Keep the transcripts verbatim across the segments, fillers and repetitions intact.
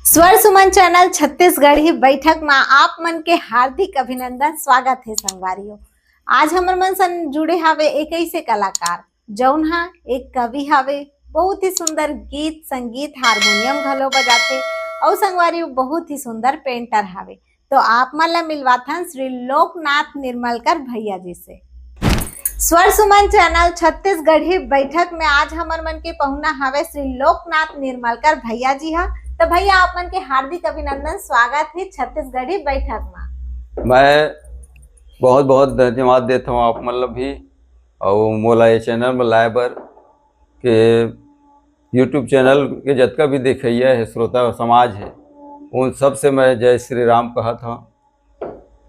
स्वर सुमन चैनल छत्तीसगढ़ी बैठक मा आप मन के हार्दिक अभिनंदन, स्वागत हे संगवारियों। आज हमर मन सन जुड़े हावे एक ऐसे कलाकार, जौन हा एक कवि हावे, बहुत ही सुंदर गीत, संगीत, हारमोनियम घलो बजाथे, अउ संगवारी बहुत ही सुंदर पेंटर हावे। तो आप मन ला मिलवाथन श्री लोकनाथ निर्मलकर भैया जी से। स्वर सुमन चैनल छत्तीसगढ़ी बैठक में आज हमर मन के पहुना हवे श्री लोकनाथ निर्मलकर भैया जी हा। तो भैया, आप मन के हार्दिक अभिनंदन, स्वागत हे छत्तीसगढ़ी बैठक में। मैं बहुत बहुत धन्यवाद देता हूँ आप मन ला भी, और मोला ये चैनल में लाए बर के YouTube चैनल के जतका भी देखैया है, श्रोता समाज है, उन सब से मैं जय श्री राम कहत हूँ।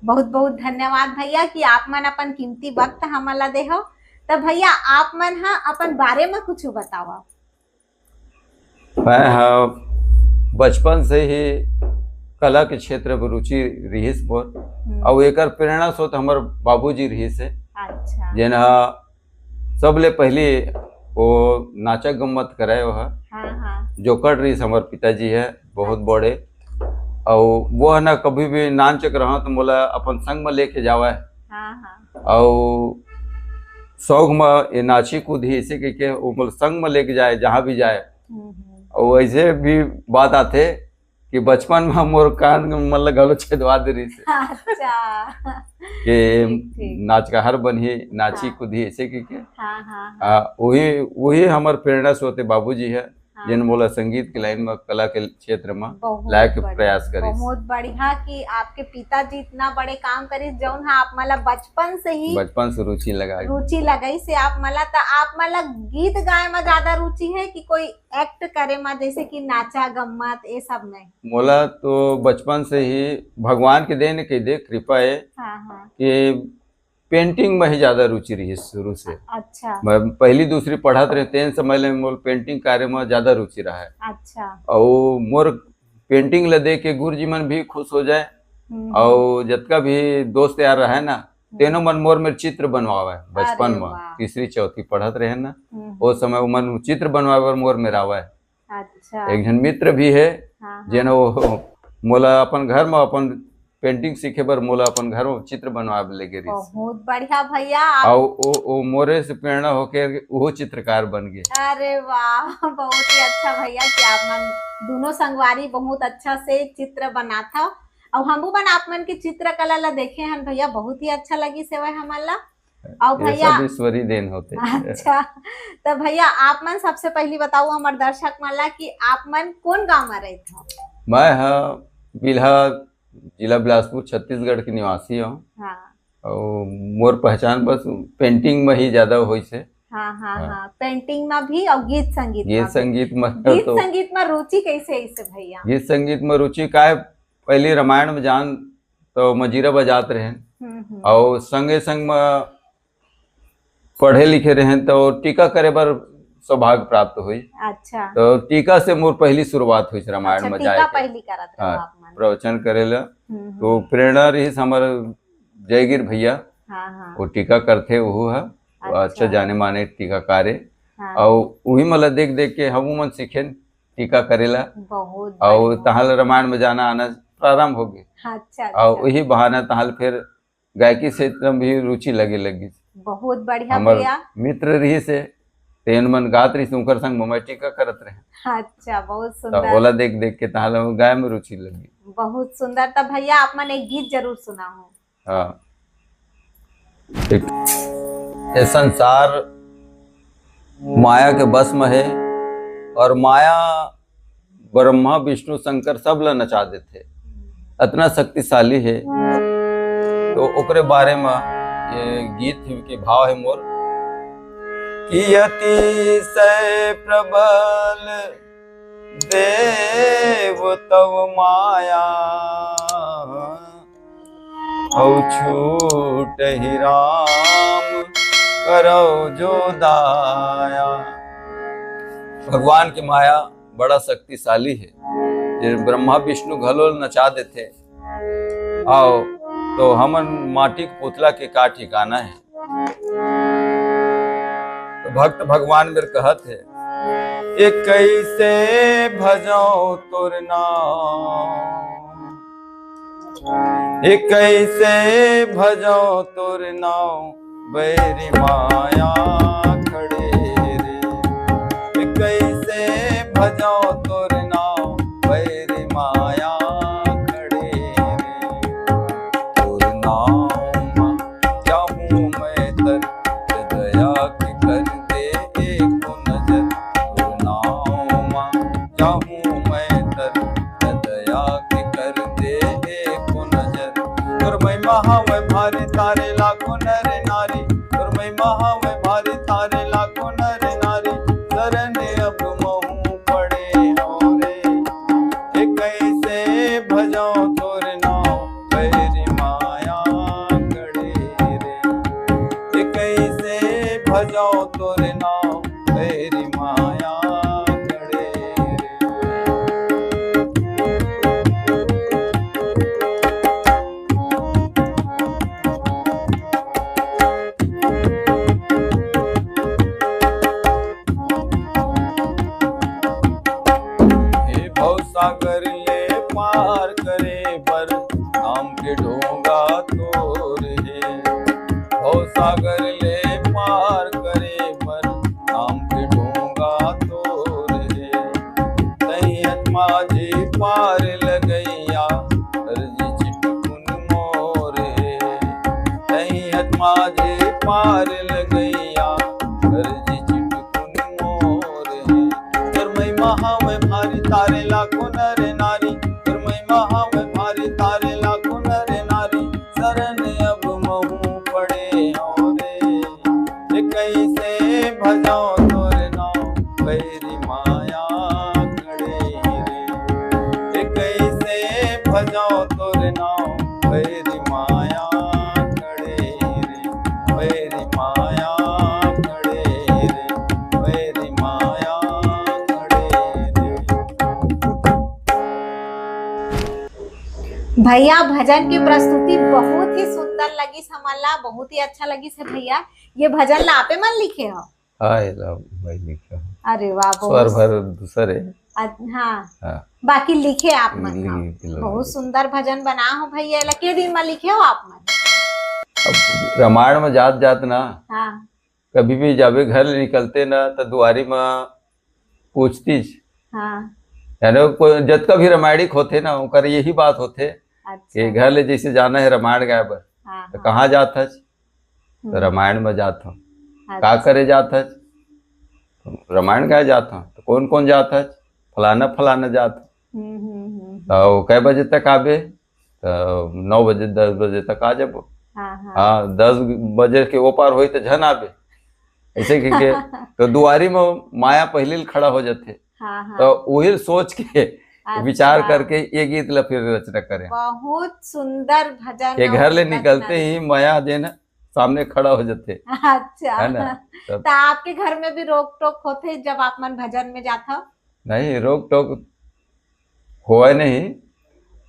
बहुत बहुत धन्यवाद भैया कि आप मन अपन कीमती वक्त हमन ला देहो। तो भैया, आप मन हा अपन बारे में कुछ बतावा। मैं हा बचपन से ही कला के क्षेत्र में रुचि रिहिस मोर, हम्म। और एकर प्रेरणा स्रोत हमर बाबूजी रिहिस है, अच्छा। जेन हा सबले पहली वो नाचा गम्मत करे, वो हा हाँ हाँ। जोकड़ रिहिस हमर पिताजी है बहुत बड़े, और वो है ना, कभी भी नाच के रहा तो मोला अपन संग में लेके जावे, हाँ हाँ। और शौक में ये नाची कूदी ऐसे कह के वो मोला संग में लेके जाए जहाँ भी जाए। हम्म, हम्म। और ऐसे भी बात आथे कि बचपन में मोर कान में मतलब घलो छेदवा दे रही से अच्छा। कि ठीक, ठीक। नाच का हर बनी नाची हाँ। कूदी ऐसे कह के। हाँ हाँ हाँ। आ, वही वही हमर प्रेरणा स्रोत बाबूजी है, हाँ। जिन मोला संगीत के लाइन में, कला के क्षेत्र में बहुत लाए के बढ़िया, प्रयास करिस। बहुत बढ़िया कि आपके पिताजी इतना बड़े काम करिस, जौन हा आप मला बचपन से ही बचपन से रुचि लगा। रुचि लगाई से आप मला, त आप मला गीत गाए में ज्यादा रुचि है कि कोई एक्ट करे में, जैसे कि नाचा गम्मत ये सब में? मोला तो बचपन से ही भगवान के देन के दे कृपा है हाँ हाँ। कि पेंटिंग में ही ज्यादा रुचि रही शुरू से। अच्छा। मैं पहली दूसरी पढ़त रहे, तेन समय ले मोर पेंटिंग कार्य में ज्यादा रुचि रहा है। अच्छा। और मोर पेंटिंग ला देख के गुरुजी मन भी खुश हो जाए, हम्म, और जतका भी दोस्त यार रहे ना, तेनो मन मोर मेर चित्र बनवावे बचपन अरे में। वाह। तीसरी चौथी पढ़त रहे ना, हम्म, उस समय वो मन चित्र बनवावे बर मोर मेर आवे। अच्छा। एक जन मित्र भी है, हाँ, हाँ। जेन वो मोला अपन घर में अपन पेंटिंग सीखे बर मोला अपन घर में चित्र बनवावे ले गे रहिस। बहुत बढ़िया भैया, आप और वो, वो मोरे से प्रेरणा होके वो चित्रकार बन गए। अरे वाह, बहुत ही अच्छा भैया कि आप मन दोनों संगवारी बहुत अच्छा से चित्र बनात हव। और हमू मन आप मन के चित्रकला ला देखे हन भैया, बहुत ही अच्छा लगी सेवा हमन ला। और ये भैया सब ईश्वरी देन होते। अच्छा, तो भैया आप मन सबसे पहली बताओ हमर दर्शक मन ला कि आप मन कौन गांव में रहत हव? मैं हा बिल्हा, जिला बिलासपुर, छत्तीसगढ़ के निवासी हूँ। हाँ और मोर पहचान बस पेंटिंग में ही ज्यादा होइस हे। हाँ हाँ हाँ। हाँ, पेंटिंग में भी और गीत संगीत गीत में भी। संगीत में गीत तो संगीत में रुचि कैसे इसे भैया? गीत संगीत में रुचि का है, पहली रामायण में जान तो मजीरा बजात रहे, हम्म, हम्म। और संगे संग में पढ़े लिखे रहे तो टीका करे बर सौभाग्य प्राप्त हुई। अच्छा। तो टीका से मोर पहली शुरुआत हुई रामायण अच्छा, में टीका जाए के। पहली करत रहो हाँ, आप मन। प्रवचन करेला। हम्म, हम्म। तो प्रेरणा रही हमर जयगिर भैया, हाँ हाँ। वो टीका करथे, वो है अच्छा। अच्छा जाने माने टीकाकार है। हाँ। और वही मला देख देख के हम मन सीखेन टीका करेला। बहुत और बढ़िया। तहाल रामायण में जाना आना प्रारंभ हो गए। अच्छा, और अच्छा। वही बहाना तहाल फिर गायकी क्षेत्र में भी रुचि लगे लगी। बहुत बढ़िया हमर भैया। मित्र रही से तेन मन गात रही से उनकर संग में मैं टीका करत रहे। अच्छा, बहुत तो सुंदर। ओला देख देख के तहाल गाय में रुचि लगी। बहुत सुंदर। तब भैया आप मन एक गीत जरूर सुनाओ। हाँ। एक, ये संसार माया के बस में है और माया ब्रह्मा विष्णु शंकर सब ला नचा देथे, अतना शक्तिशाली है। तो ओकरे बारे में ये गीत के भाव है मोर कि अतिशय प्रबल देव तव माया, औ छूट ही राम करौ जो दाया। भगवान की माया बड़ा शक्तिशाली है, जे ब्रह्मा विष्णु घलो नचा देथे। आओ तो हमन माटी के पुतला के का ठिकाना है। तो भक्त भगवान मेर कहत है, ए कइसे भजौं तोर नाव, ए कइसे भजौं तोर नाव, बैरी माया खड़े रे। ए कइसे भजौं तोर नाव, बैरी माया खड़े रे। तोर नाव मा जाहूं मैं तर, दया के कर दे एको नजर। तोर नाव मा जाहूं मैं तर, दया के कर दे एको नजर। तोर महिमा हवय भारी, तारे लाखों नर नारी। तोर महिमा हवय भारी, तारे लाखों नर नारी। शरण अब महूं पड़े हौं रे। ए कइसे भजौं तोर नाव, बैरी माया खड़े रे। ए कइसे भजौं तोर नाव, बैरी माया खड़े रे। हे भवसागर ले पार करे बर नाम के ढोंगा तोर हे। भवसागर ले पार करे बर नाम के ढोंगा तोर हे। तैं हत माझी पार लगैया, अरजी चिटकुन मोर हे। तैं हत माझी पार लगैया, अरजी चिटकुन मोर हे। तोर महिमा हवय भारी, तारे लाखों नर नारी। तोर महिमा हवय भारी, तारे लाखों नर नारी। शरण अब महूं पड़े हौं रे। ए कइसे भजौं तोर नाव, बैरी माया खड़े रे। ए कइसे भजौं तोर नाव, बैरी माया खड़े रे। बैरी माया खड़े रे। बैरी माया खड़े रे। भैया, भजन की प्रस्तुति बहुत ही सुंदर लगिस हमन ला, बहुत ही अच्छा लगिस हे भैया। ये भजन ला आपे मन लिखे हो? हाँ, ये ला मैं लिखे हूँ। अरे वाह, स्वर बहुत भर दूसर है। अ-, हाँ। हाँ। बाकी लिखे आप मन, लिखे हाँ। लोग। बहुत सुंदर भजन बना हो भैया। एला के दिन में लिखे हो आप मन? अब रामायण में जात जात ना, हाँ। कभी भी जाबे घर ले निकलते ना, तो दुआरी में पूछतीस। हाँ। यानी कोई जतका भी रामायणिक होथे ना, ओकर यही बात होथे अच्छा। कि घर ले जैसे जाना है रामायण गाय बर, हाँ, तो हाँ। कहाँ जात हस? तो हम्म। रामायण में जात हूँ। अच्छा। का करे जात हस? तो रामायण गाय जात हूँ। तो कौन कौन जात हस? फलाना फलाना जात हूँ। हम्म, हम्म, हम्म, हम्म। तो कै बजे तक आबे? तो नौ बजे, दस बजे तक आ जाबो। हाँ, हाँ। हाँ, दस बजे के ओ पार होई तो झन आबे, ऐसे कह के। तो दुआरी में माया पहले ले खड़ा हो जाथे। हाँ, हाँ। तो वही सोच के, अच्छा। विचार करके ये गीत ला फिर रचना करें। बहुत सुंदर भजन के और घर ले रचना निकलते ही माया जे ना सामने खड़ा हो जाथे। अच्छा। है ना? तब तो आपके घर में भी रोक टोक होथे जब आप मन भजन में जात हो? नहीं, रोक टोक होए नहीं।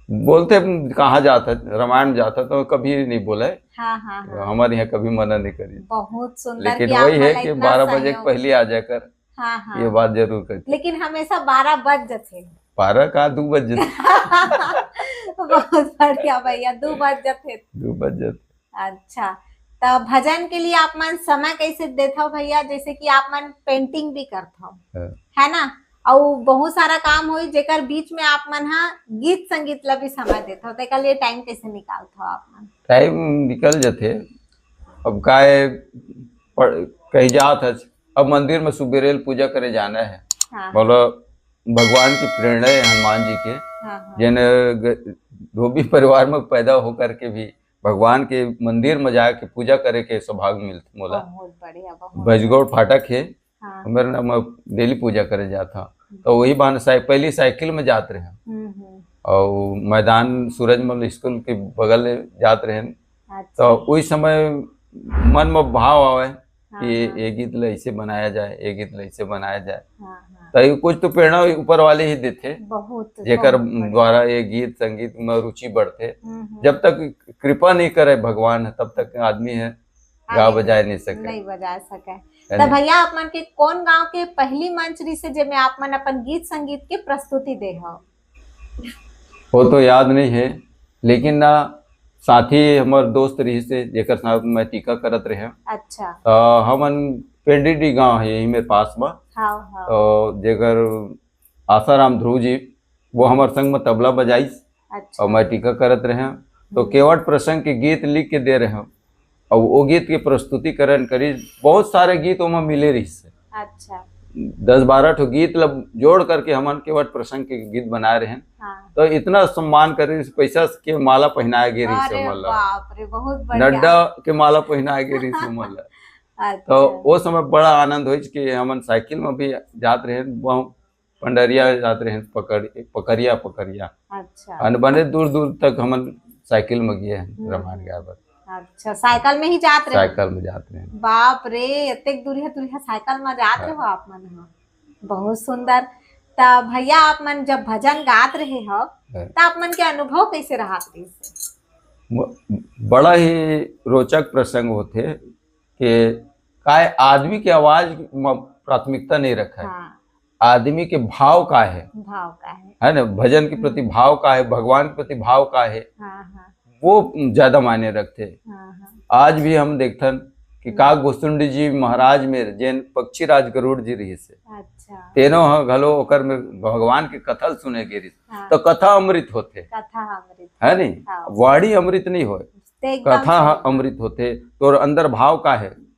बोलथे, "कहाँ जात है? रामायण में जात है," तो कभी नहीं बोले। हाँ, हाँ, हाँ। हमारे यहाँ कभी मना नहीं करी। बहुत सुंदर लेकिन कि आप वही है वाला कि इतना बारह बजे के सहयोग। पहले आ जाकर हाँ, हाँ। ये बात जरूर करती। लेकिन हमेशा बारह बज जथे। बारह का, दू बज जथे। बहुत बढ़िया भैया, दू बज जथे। दू बज जथे। अच्छा, त भजन के लिए आप मन समय कैसे देथव भैया? जैसे कि आप मन पेंटिंग भी करथव, हाँ। है ना? अउ बहुत सारा काम होई जेकर बीच में आप मन हा गीत संगीत ला भी समय देथव, तेकर लिए टाइम कैसे निकालथव आप मन? टाइम निकल जथे। अब काय पढ़-, कहीं जात हस, अब मंदिर में सुबेरे ले पूजा करे जाना है। हाँ। बोलो, भगवान की प्रेरणा है हनुमान जी के, हाँ, हाँ। जेन ग-, धोबी परिवार में पैदा होकर के भी भगवान के मंदिर में जाके पूजा करे के सौभाग्य मिलथे मोला। बहुत बढ़िया, बहुत बजगौर फाटक है, हाँ। मेरे नाम डेली पूजा करे जात हूँ। हम्म। तो वही बहाने साइ-, पहली साइकिल में जात रहे। हम्म, हम्म। और मैदान सूरजमल स्कूल के बगल जात रहे। अच्छा। तो उस समय मन में भाव आवे हाँ, कि हाँ। ये गीत ला ऐसे बनाया जाए, ये गीत ला ऐसे बनाया जाए। हाँ, हाँ। तो ये कुछ तो प्रेरणा ऊपर वाले ही देथे, बहुत, जेकर बहुत बढ़िया। द्वारा ये गीत संगीत में रुचि बढ़थे। हम्म, हम्म। जब तक कृपा नहीं करे भगवान, तब तक आदमी है गा आगे बजाए नहीं सके। नहीं बजा सके। त भैया, आप मन के कौन गांव के पहली मंच रिहिसे, जेमे आप मन अपन गीत संगीत के प्रस्तुति दे हव? वो तो याद नहीं है, लेकिन ना, साथी हमर दोस्त रिहिसे, जेकर साथ मैं टीका करत रहे। अच्छा। तो हमन पेंडीडी गांव है यही मेरे पास में। हाँ, हाँ। तो जेकर आसाराम ध्रुव जी, वो हमर संग में तबला बजाइस। अच्छा। और मैं टीका करत रहे। तो हम्म। केवट प्रसंग के गीत लिख के दे रहे। और वो गीत के प्रस्तुतिकरण करी, बहुत सारे गीत ओमा मिले रहिस। अच्छा। दस बारह ठो गीत ला जोड़ करके हमन केवट प्रसंग के गीत बनाए रहे। हाँ। तो इतना सम्मान करे, पैसा के माला पहनाए गे रहिस अरे हमन ला। बाप रे, बहुत बढ़िया। नड्डा के माला पहनाए गे रहिस हमन ला। अच्छा। तो वो समय बड़ा आनंद होइस कि हमन साइकिल में भी जात रहे, वहाँ पंडरिया जात रहे, पकड़, पकरिया, पकरिया। अच्छा। अन बने दूर दूर तक हमन साइकिल में गए हैं हम्म। रामायण गाए बर। अच्छा, साइकिल में ही जात रहे? साइकिल में जात रहे। बाप रे, एतेक दूरिहा दूरिहा साइकिल में जात हाँ। रहे हो आप मन ह। बहुत सुंदर। त भैया, आप मन जब भजन गात रहे हो, हाँ। त आप मन के अनुभव कैसे रहत रहिस? म-, बड़ा ही रोचक प्रसंग होथे कि काय आदमी के आवाज म प्राथमिकता नहीं रखे। हाँ। आदमी के भाव का है, भाव का है। है ना, भजन के प्रति हम्म। भाव का है, भगवान के प्रति भाव का है, हाँ, हाँ। वो ज्यादा मायने रखथे। हाँ, हाँ। आज भी हम देखथन कि हम्म। काग भुसुंडी जी महाराज में जेन पक्षी राज गरुड़ जी रहिसे, अच्छा। तेनो ह घलो ओकर में भगवान के कथा ल सुने गे रहिस। हाँ। तो कथा अमृत होथे। कथा अमृत। है नी? हाँ। वाणी अमृत नहीं होय। ते एकदम कथा ह सही। अमृत होथे। तोर अंदर भाव का है?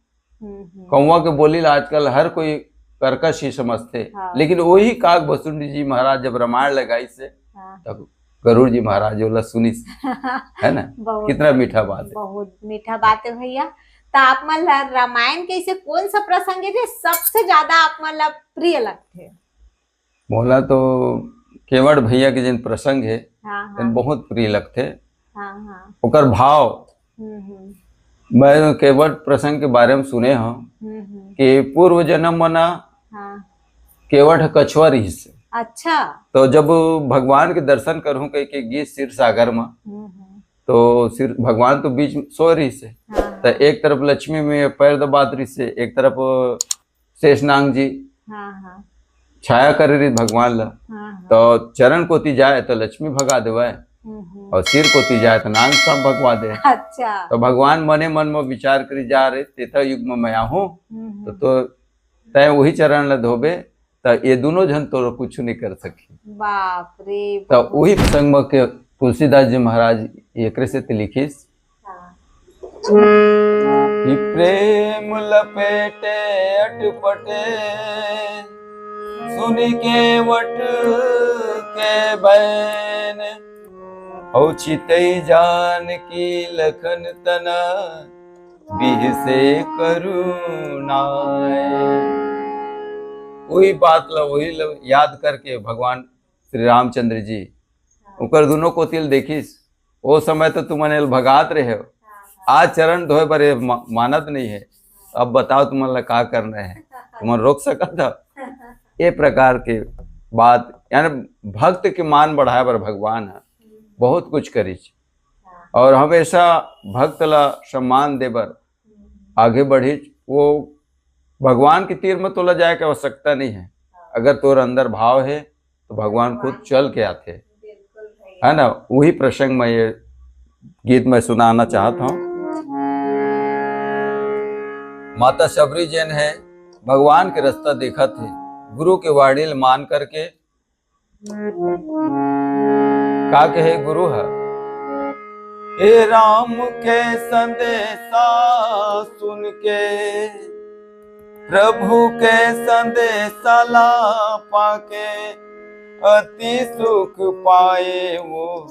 हम्म, हम्म। कौवा के बोली ला आजकल हर कोई कर्कश ही समझथे, हाँ। लेकिन वही काग भुसुंडी जी महाराज जब रामायण लगाइसे, हाँ। तब गरुड़ जी महाराज ओला सुनिस, है ना? बहुत कितना मीठा बात है। बहुत मीठा बात है भैया। तो आप मन ला रामायण के ऐसे कौन सा प्रसंग है जो सबसे ज्यादा आप मन ला प्रिय लगथे? मोला तो केवट भैया के जिन प्रसंग है, हाँ, हाँ। बहुत प्रिय लगथे। हाँ, हाँ। ओकर भाव, हम्म, हम्म। मैं केवट प्रसंग के बारे में सुने हूँ हम्म, हम्म। कि पूर्व जन्म म ना हाँ। केवट ह कछुआ रहिस। अच्छा। तो जब भगवान के दर्शन करहूँ कह के गिस क्षीर सागर में, हम्म, हम्म। तो क्षीर, भगवान तो बीच में सोए रहिस। हाँ, तो हाँ। एक तरफ लक्ष्मी में पैर दबात रहिस, एक तरफ शेषनाग जी हाँ, हाँ। छाया करे रहिस भगवान ला। हाँ, हाँ। तो चरण कोती जाए तो लक्ष्मी भगा देवे, हम्म, हम्म। और सिर कोती जाए तो नाग सांप भगवा दे। अच्छा। तो भगवान मने मन में विचार करी जा रहे, "त्रेता युग में मैं आहूँ, हम्म, हम्म। तो, तो तैं वही चरण ला धोबे, तो ये दोनों झन तोर कुछ नहीं कर सकी।" बाप रे, तो बहुत। वही प्रसंग में के तुलसीदास जी महाराज एकरे से ते लिखिस, हाँ। कि प्रेम लपेटे अटपटे, सुनि केवट के बैन, अउ चितई जानकी लखन तना, बिहसे करुणाय। वही बात ला, वही ला याद करके भगवान श्री रामचंद्र जी ओकर दुनों कोति ल देखिस। ओ समय तो तुमन एल भगात रहे हो, आज चरण धोए बर ये मा-, मानत नहीं है। अब बताओ तुमन ला का करना है, तुमन रोक सकत हो? ये प्रकार के बात, यानी भक्त के मान बढ़ाए बर भगवान ह बहुत कुछ करिस। और हमेशा भक्त ला सम्मान दे बर आगे बढ़िस। वो भगवान के तीर में तोला जाए के आवश्यकता नहीं है। अगर तोर अंदर भाव है तो भगवान खुद चल के आथे, है ना? वही प्रसंग में ये गीत मैं सुनाना चाहत हूँ। माता शबरी जेन है, भगवान के रास्ता देखत है, गुरु के वाणी ल मान करके का कहे गुरु ह, "हे राम के संदेशा सुन के, प्रभु के संदेशा ला पाके, अति सुख पाए वो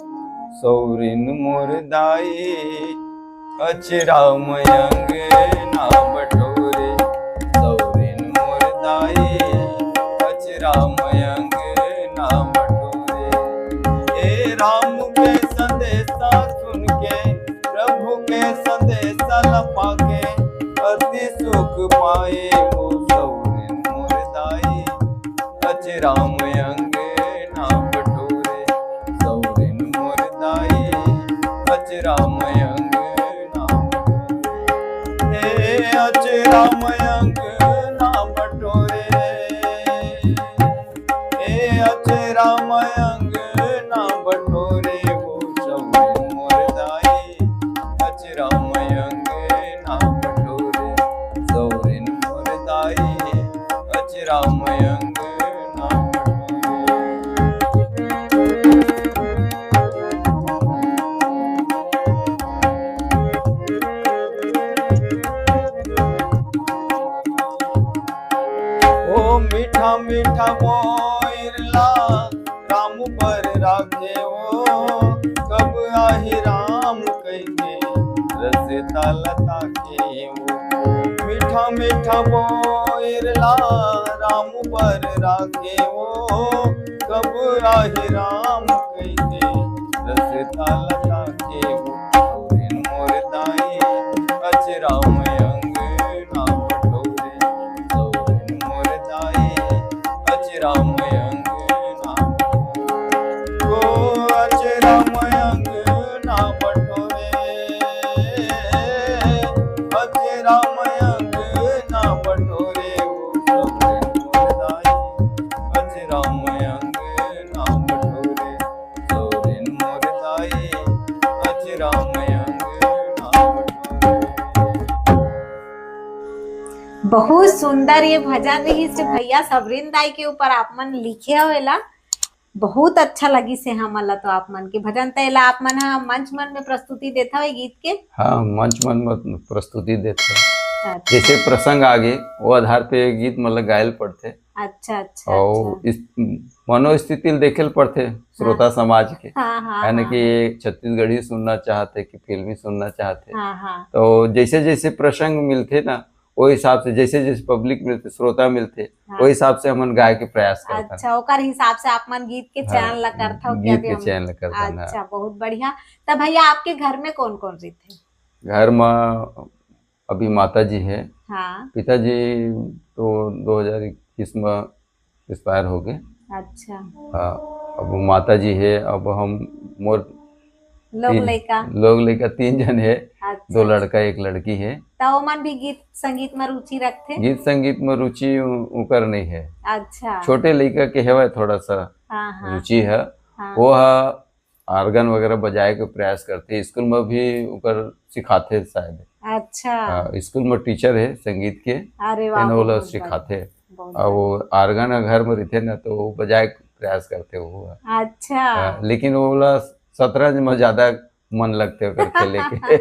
सौरिन मोर दाई।" अचरा मयंग ना बटोरे, सौरिन मोर दाई, अचरा मयंग ना बटोरे। हे राम के संदेशा सुन के, प्रभु के संदेशा ल पाके, अति सुख पाए वो सौरिन मोर दाई। अचरा मयंग ना बटोरे, सौरिन मोर दाई। अचरा मयंग ना बटोरे। हे अचरा मयंग ऊपर राखे वो, कब आही राम कहिके रस्ता लता के वो। मीठा मीठा बोइर ला राम ऊपर राखे वो, कब आही राम कहिके रस्ता लता के वो। सौरिन मोर दाई अचरा में अंगना बटोरे, सौरिन मोर दाई अचरा में अंगना बटोरे। ओ अचरा में अंगना बटोरे, अचरा में अंगना बटोरे, ओ सौरिन मोर दाई अचरा में अंगना बटोरे, सौरिन मोर दाई अचरा में अंगना बटोरे। बहुत सुंदर ये भजन रहिस हे भैया, सौरिन दाई के ऊपर आप मन लिखे हो एला। बहुत अच्छा लगिस हे हमन ला तो आप मन के भजन। त एला आप मन ह मंच मन में प्रस्तुति देत हवे गीत के? हाँ, मंच मन में प्रस्तुति देत हवे। अच्छा। जैसे प्रसंग आगे, वो आधार पे गीत मन ला गायल पड़थे। अच्छा, अच्छा, और अच्छा। इस मनोस्थिति ल देखे ल पड़थे श्रोता हाँ। समाज के। हाँ, हाँ, यानी हाँ, कि हाँ। छत्तीसगढ़ी सुनना चाहथे कि फिल्मी सुनना चाहथे। हाँ, हाँ। तो जैसे जैसे प्रसंग मिलथे ना, वो हिसाब से जैसे जैसे पब्लिक मिलथे, श्रोता मिलथे, हाँ। वो हिसाब से हमन गाय के प्रयास करथन। अच्छा, ओकर हिसाब से आप मन गीत के हाँ, चयन ला करथव, गीत के चयन ला करथन, हाँ। अच्छा, बहुत बढ़िया। तब भैया, आपके घर में कौन कौन रहिथे? घर में अभी माता जी है, हाँ। पिताजी तो दो हज़ार इक्कीस में एक्सपायर हो गए। अच्छा। हाँ, अब वो माता जी है, अब हम मोर लोग तीन, लइका? लोग लइका तीन जन है, अच्छा, दो अच्छा। लड़का, एक लड़की है। त ओमन भी गीत संगीत में रुचि रखथे? गीत संगीत में रुचि उ-, उकर नहीं है। अच्छा। छोटे लइका के हवय थोड़ा सा हाँ, हाँ, रुचि हाँ। है। हाँ। वो ह organ वगैरह बजाए के प्रयास करथे, स्कूल में भी उकर सिखाथे शायद। अच्छा। हाँ, स्कूल में टीचर है संगीत के, अरे वाह, तेन ओला बहुत बढ़िया, सिखाथे। बहुत और बढ़िया। वो organ ह घर में रहिथे ना, तो वो बजाए के प्रयास करथे वो। अच्छा। हाँ, लेकिन वो वाला शतरंज में ज्यादा मन लगथे ओकर खेले के।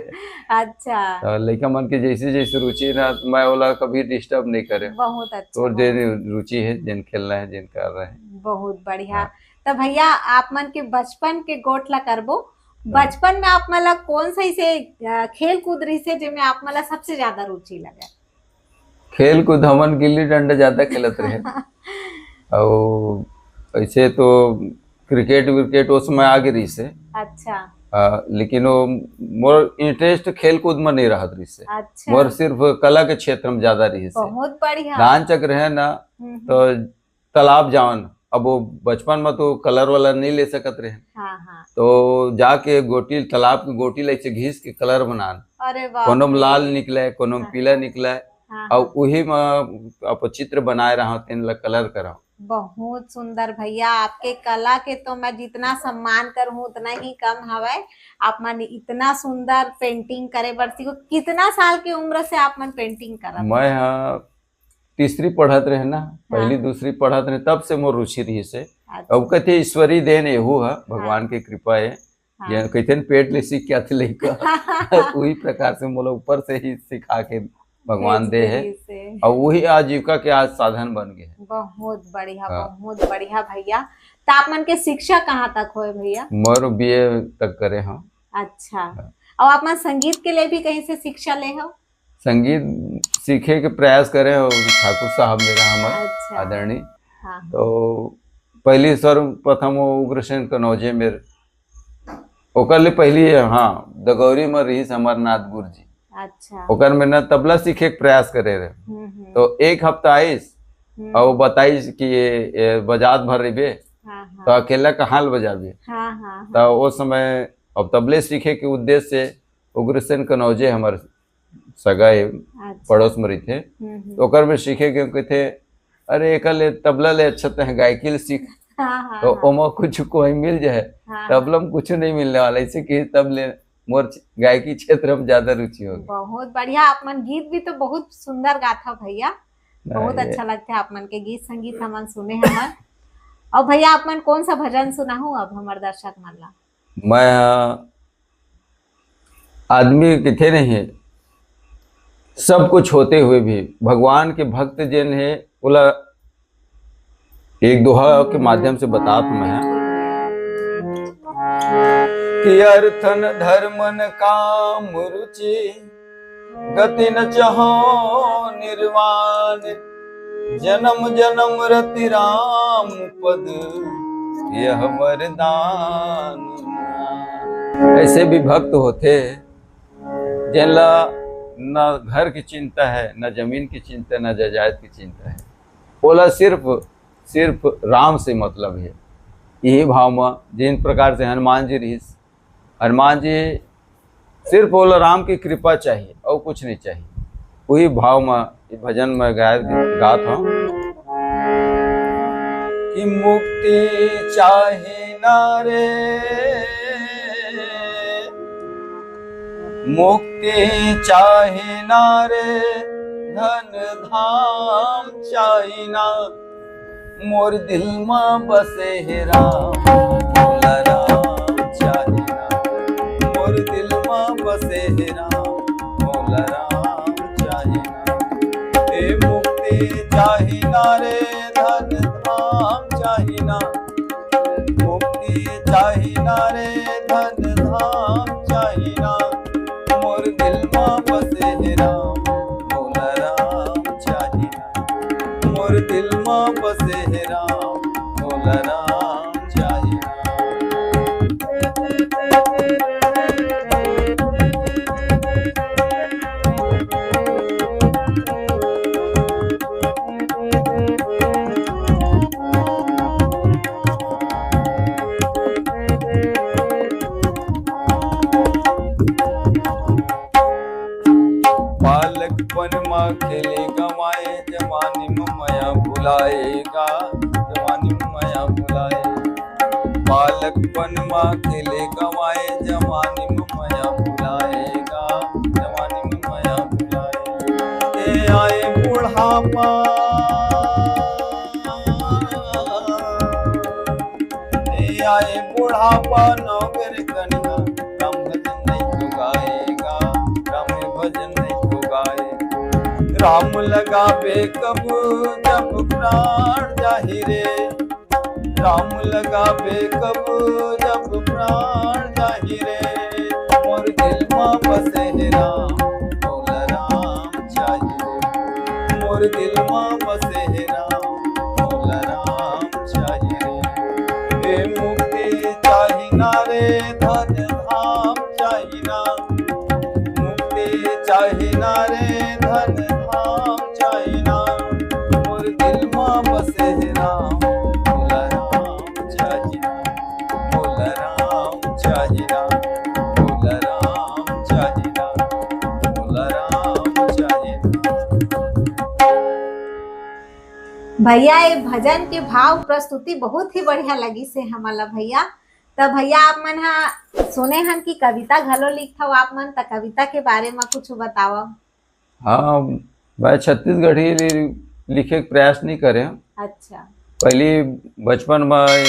अच्छा। तो लइका मन के जैसे जैसे रुचि ना, मैं ओला कभी डिस्टर्ब नहीं करे। बहुत अच्छा, तोर बहुत। जेन रुचि है, जेन खेलना है, जेन कर रहे हैं। बहुत बढ़िया। हाँ। तो भैया, आप मन के बचपन के गोठ ला करबो। हाँ। बचपन में आप मन ला कौन सा ऐसे, अ, खेल कूद रहिस हे, जेमे आप मन ला सबसे ज्यादा रुचि लगे? खेल कूद हमन गिल्ली डंडा ज्यादा खेलत रहे। और ऐसे तो क्रिकेट व्रिकेट उस समय आगे रहिस हे। अच्छा। आ, लेकिन वो मोर इंटरेस्ट खेल कूद में नहीं रहत रहिस हे। अच्छा। मोर सिर्फ कला के क्षेत्र में ज्यादा रहिस हे। बहुत बढ़िया। नानचक रहे ना, हम्म, हम्म। तो तालाब जावन, अब वो बचपन में तो कलर वाला नहीं ले सकत रहे। हाँ, हाँ। तो जाके गोटी, तालाब के गोटी ले से घिस के कलर बनान। अरे वाह। कोनो में लाल निकले, कोनो में हाँ। पीला निकले। हाँ, और हाँ। उही में अपन चित्र बनाए रहा, तेन ला कलर करा। बहुत सुंदर भैया, आपके कला के तो मैं जितना सम्मान करूँ उतना ही कम हवय। आप मन इतना सुंदर पेंटिंग करे बर सीखो। कितना साल के उम्र से आप मन पेंटिंग करत? मैं ह तीसरी पढ़त रहे ना, हाँ। पहली दूसरी पढ़त रहे, तब से मोर रुचि रहिस हे। अच्छा। अब कथे ईश्वरी देन एहू ह, भगवान हाँ। के कृपा है। हाँ। ये कहिथे न, पेट ले सीख के आथे लइका। उही प्रकार से मोला ऊपर से ही सिखा के भगवान भेज दे हे। देहिस हे। और वही आजीविका के आज साधन बन गए हे। बहुत बढ़िया, हाँ। बहुत बढ़िया भैया। त आप मन के शिक्षा कहाँ तक होए भैया? मोर बीए तक करे हूँ। अच्छा। हाँ। और आप मन संगीत के लिए भी कहीं से शिक्षा ले हो? संगीत सीखे के प्रयास करे हो ठाकुर साहब मेरा हमर अच्छा। आदरणीय। हाँ। तो पहली सर्वप्रथम वो उग्रसेन कनौजे मेर, ओकर ले पहली, हाँ, दगौरी में रहिस अमरनाथ गुरु जी। अच्छा। ओकर में ना तबला सीखे के प्रयास करे रहे। हम्म, हम्म। तो एक हफ्ता आइस हम्म। और बताइस कि ये, ये बजात भर रहिबे, हाँ, हाँ। तो अकेला कहाँ ले बजाबे? हाँ, हाँ, हाँ। तो वो समय अब तबले सीखे के उद्देश्य से उग्रसेन कनौजे हमर सगा हे, अच्छा। पड़ोस में रहिथे। हम्म, हम्म। तो ओकर में सीखे के कहथे, "अरे, एकर ले तबला ले अच्छा तैं गायकी ले सीख।" हाँ, हाँ, तो हाँ। ओमा कुछ कोई मिल जाए, हाँ, तबला हाँ। में कुछ नहीं मिलने वाला, इसे कि तब ले मोर गायकी क्षेत्र में ज्यादा रुचि हो गई। बहुत बढ़िया, आप मन गीत भी तो बहुत सुंदर गाथा भैया, बहुत अरे। अच्छा लगता है आप मन के गीत संगीत हमन सुने हमन। और भैया, आप मन कौन सा भजन सुनाहू अब हमर दर्शक मन ला? मैं, आदमी किथे नहीं है, सब कुछ होते हुए भी भगवान के भक्त जेन है, ओला एक दोहा के माध्यम से बतात मैं। कि अर्थ न धर्म न काम रुचि, गति न चहो निर्वाण, जन्म जन्म रति राम पद यह वरदान। ऐसे भी भक्त होथे जेन ला न घर की चिंता है, न जमीन की चिंता, न जायदाद की चिंता है, ओला सिर्फ सिर्फ राम से मतलब है। यही भाव में जिन प्रकार से हनुमान जी रहिस, हनुमान जी सिर्फ ओला राम की कृपा चाहिए और कुछ नहीं चाहिए। वही भाव में ये भजन में गाय गात हूँ कि मुक्ति चाहे ना रे, मुक्ति चाहे ना रे, धन धाम चाहे ना, मोर दिल मा बसे हे राम, मोला राम चाहे ना। मोर दिल मा बसे हे राम, मोला राम चाहे ना। ए मुक्ति चाहे ना रे, धन धाम चाहे ना। मुक्ति चाहे ना रे, धन धाम चाहे ना। मोर दिल मा बसे हे राम, मोला राम चाहे ना। मोर दिल मा बसे हे राम, मोला राम चाहे राम। बालकपन मा खेले गवाए, जवानी मा मया भुलाएगा, जवानी मा मया भुलाए। बालकपन मा खेले गवाए, जवानी मा मया भुलाएगा, जवानी मा मया भुलाए। ए आए बुढ़ापा, ए आए बुढ़ापा, नौकर कन्या, राम भजन नहीं तो गाएगा, राम भजन नहीं तो गाए। राम लगाबे कब जब प्राण जाही रे, राम लगाबे कब जब प्राण जाही रे। मोर दिल मा बसे हे राम, मोला राम चाही रे। मोर दिल मा बसे हे राम, मोला राम चाही रे। ए मुक्ति चाही ना रे, धन धाम चाही ना। मुक्ति चाही ना रे, धन धाम चाही ना। मोर दिल मा बसे हे राम, मोला राम चाही ना। मोला राम चाही ना, मोला राम चाही ना, मोला राम चाही ना। भैया, ये भजन के भाव प्रस्तुति बहुत ही बढ़िया लगिस हे हमन ला भैया। त भैया, आप मन ह सुने हन कि कविता घलो लिखथव आप मन, त कविता के बारे म कुछ बतावव। हाँ, मैं छत्तीसगढ़ी लि-, लिखे के प्रयास नहीं करे हूँ। अच्छा। पहली बचपन में एक,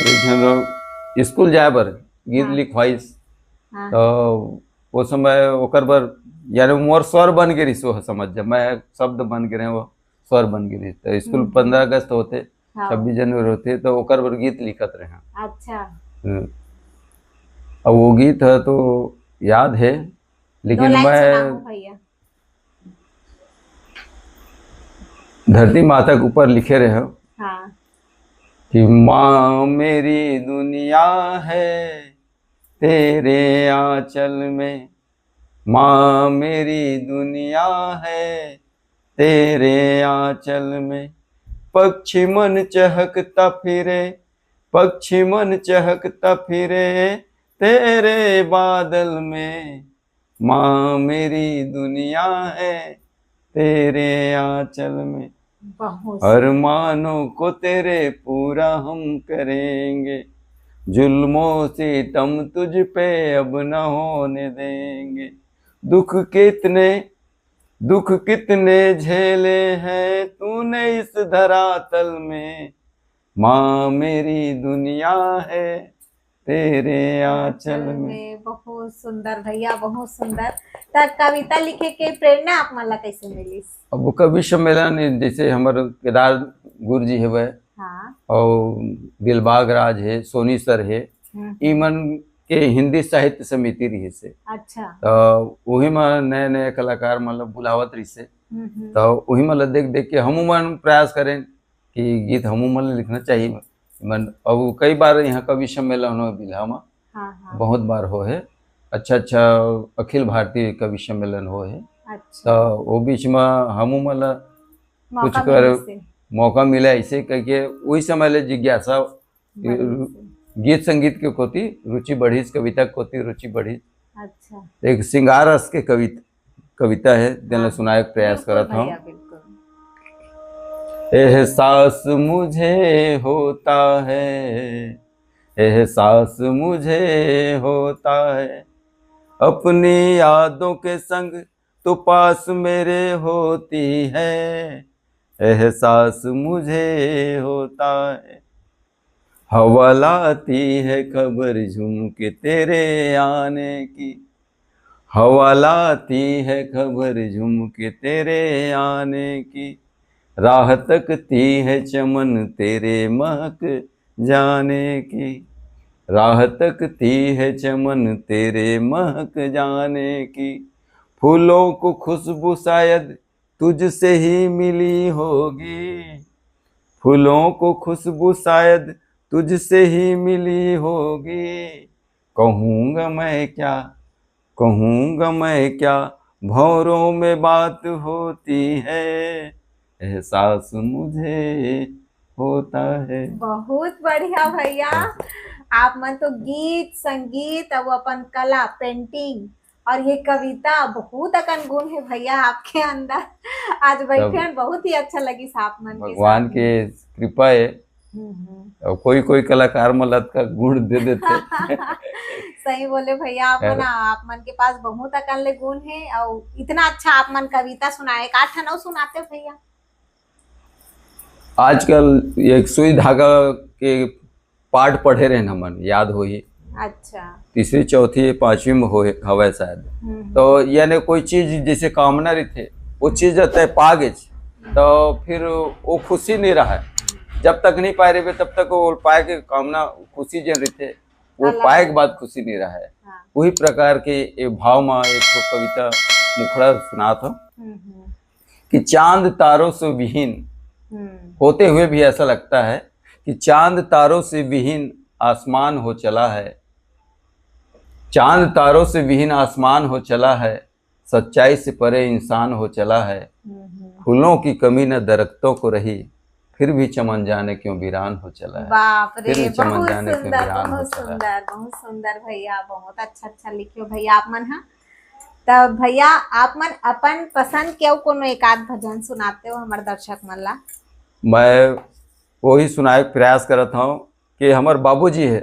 एक झन स्कूल जाए बर गीत हाँ। लिखवाइस। हाँ। तो वो समय ओकर बर, यानी मोर स्वर बन के रिहिस, वो समझ जा, मैं शब्द बन के रहे, वो स्वर बन के रिहिस। तो स्कूल हम्म। पंद्रह अगस्त होथे, हाँ। छब्बीस जनवरी होथे, तो ओकर बर गीत लिखत रहे। अच्छा। हम्म। अब वो गीत है तो याद है, दो लेकिन लाइन मैं सुनाओ भैया। धरती माता के ऊपर लिखे रहे हो हाँ। कि माँ मेरी दुनिया है तेरे आंचल में, माँ मेरी दुनिया है तेरे आंचल में, पक्षी मन चहकता फिरे, पक्षी मन चहकता फिरे तेरे बादल में, माँ मेरी दुनिया है तेरे आंचल में। बहुत अरमानों को तेरे पूरा हम करेंगे, जुल्मों सितम तुझ पे अब न होने देंगे। दुख कितने, दुख कितने झेले हैं तूने इस धरातल में, माँ मेरी दुनिया है तेरे आंचल में। बहुत सुंदर भैया, बहुत सुंदर। त कविता लिखे के प्रेरणा आप मन ला कैसे मिलिस? अब कवि सम्मेलन, जैसे हमर केदार गुरु जी हवय हाँ। और दिलबाग राज है, सोनी सर है, हम्म। ई मन के हिंदी साहित्य समिति रहिस हे। अच्छा। त उही म नए-नए कलाकार मन ल बुलावत रहिस हे। हम्म, हम्म। त उही मन ल देख-देख के हमू मन प्रयास करेन कि गीत हमू मन ल लिखना चाहिए। मन, अउ कई बार यहाँ कवि सम्मेलन हो बिल्हा म, हाँ, हाँ। बहुत बार हो हे। अच्छा-अच्छा अखिल भारतीय कवि सम्मेलन हो हे। अच्छा। त वो बीच म हमू मन ल मौका कुछ कर, मिलिस हे। मौका मिला, ऐसे करके वही समय ले जिज्ञासा, बने से। गीत संगीत के कोति रुचि बढ़िस, कविता के कोति रुचि बढ़िस। अच्छा। एक श्रृंगार रस के कवित-, कविता हे, तेन ल हाँ, सुनाए के प्रयास बिल्कुल करत हूँ। भैया, बिल्कुल। एहसास मुझे होता है, एहसास मुझे होता है, अपनी यादों के संग तो पास मेरे होती है, एहसास मुझे होता है। हवा लाती है खबर झुम के तेरे आने की, हवा लाती है खबर झुम के तेरे आने की, राह तकती है चमन तेरे महक जाने की, राह तकती है चमन तेरे महक जाने की, फूलों को खुशबू शायद तुझसे ही मिली होगी, फूलों को खुशबू शायद तुझसे ही मिली होगी। कहूँगा मैं क्या, कहूँगा मैं क्या, भंवरों में बात होती है, एहसास मुझे होता है। बहुत बढ़िया भैया, आप मन तो गीत, संगीत, अउ अपन कला, पेंटिंग और ये कविता, बहुत अकन गुण हे भैया आपके अंदर। आज बैठे हन, बहुत ही अच्छा लगिस आप मन के भगवान साथ में। के कृपा हे। हम्म, हम्म। अउ कोई-कोई कलाकार मन ल अतका गुण दे देथे। सही बोले भैया, आप मन, आप मन के पास बहुत अकन ले गुण हे, अउ इतना अच्छा आप मन कविता सुनाए, एक आध ठन अउ सुनाते भैया। आजकल एक सुई धागा के पाठ पढ़े रहेन हमन, याद होही। अच्छा। तीसरी, चौथी, पांचवी में होए, हवय शायद। हम्म। तो यानी कोई चीज जैसे कामना रहिथे, वो चीज जब तय पा गेच, तो फिर वो खुशी नहीं रहा है। जब तक नहीं पाए रहिबे, तब तक वो पाए के कामना, खुशी जन रहिथे, वो अलग पाए के है। बाद खुशी नहीं रहा है। हाँ। वही प्रकार के ये भाव में एक ठो कविता मुखड़ा सुनात हूँ हम्म, हम्म। कि चांद तारों से विहीन हम्म। होते हुए भी ऐसा लगता है कि चांद तारों से विहीन आसमान हो चला है, चांद तारों से विहीन आसमान हो चला है, सच्चाई से परे इंसान हो चला है। हम्म, हम्म। फूलों की कमी न दरख्तों को रही, फिर भी चमन जाने क्यों वीरान हो चला है। बाप रे, फिर भी चमन बहुत जाने क्यों सुंदर, वीरान हो बहुत चला है। सुंदर, बहुत सुंदर भैया, बहुत अच्छा, अच्छा लिखे हो भैया आप मन ह। तब भैया, आप मन अपन पसंद के अउ कोनो एक आध भजन सुनाते हो हमर दर्शक मन ला? मैं वही सुनाए के प्रयास करत हूँ कि हमर बाबूजी हे,